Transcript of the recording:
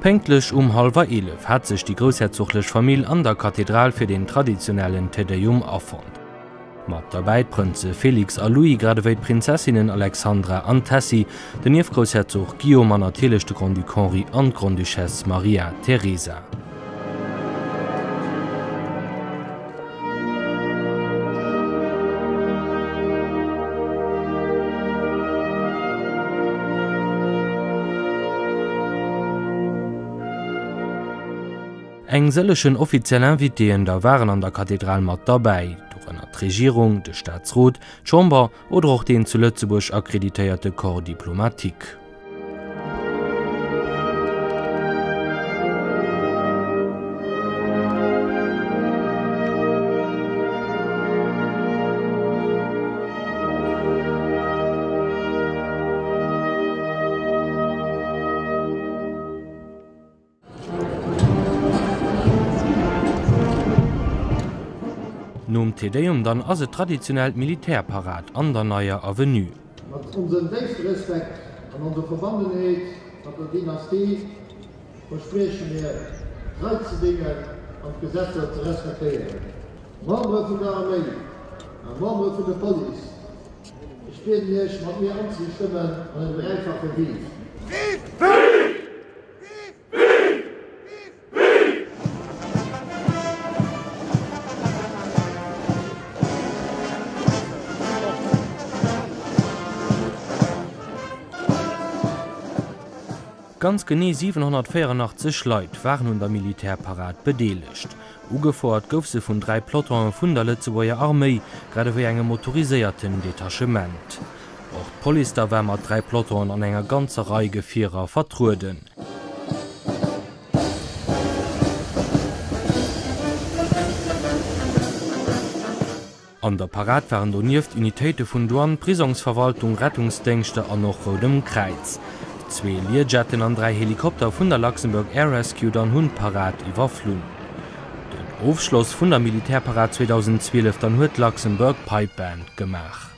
Pénktlech um hallwer 11 hat sech déi groussherzoglech Famill an der Kathedral fir den traditionellen Te Deum afonnt. Mat derbäi d'Prënze Félix a Louis, grad ewéi d'Prinzessinnen Alexandra an Tessy, den Ierfgroussherzog Guillaume an natierlech de Grand-Duc Henri an d'Grande-Duchesse Maria Teresa. Eng sëllechen offiziell Invitéen da waren an der Kathedral mat derbäi, dorënner d'Regierung, de Staatsrot, d'Chamber oder och deen zu Lëtzebuerg akkreditéierte Corps diplomatique. Nom Te Deum dann ass et traditionell d'Militärparad an der Neier Avenue. Mat onsem déifste Respekt an onser Verbandenheet mat der Dynastie versprieche mir, trei ze déngen an d'Gesetzer ze respektéieren. Membere vun der Arméi a Membere vun der Police, ech bieden Iech, mat mir anzestëmmen an en dräifache Vive! Vive! Ganz genee 784 Leit waren un der Militärparad bedeelegt. Ugefouert gouf se vun 3 Pelotonen vun der Lëtzebuerger Arméi, grad ewéi engem motoriséierten Detachement. Och d'Police da war mat 3 Pelotonen an enger ganzer Rei Gefierer vertrueden. An der Parad waren donieft Unitéite vun Douane, Prisongsverwaltung, Rettungsdéngschter an och Roudem Kräiz. Zwee Learjetten an 3 Helikopter vun der Luxembourg Air Rescue dann hunn d'Parad iwwerflunn. Den Ofschloss vun der Militärparad 2012 dann huet d'Luxembourg Pipe Band gemaach.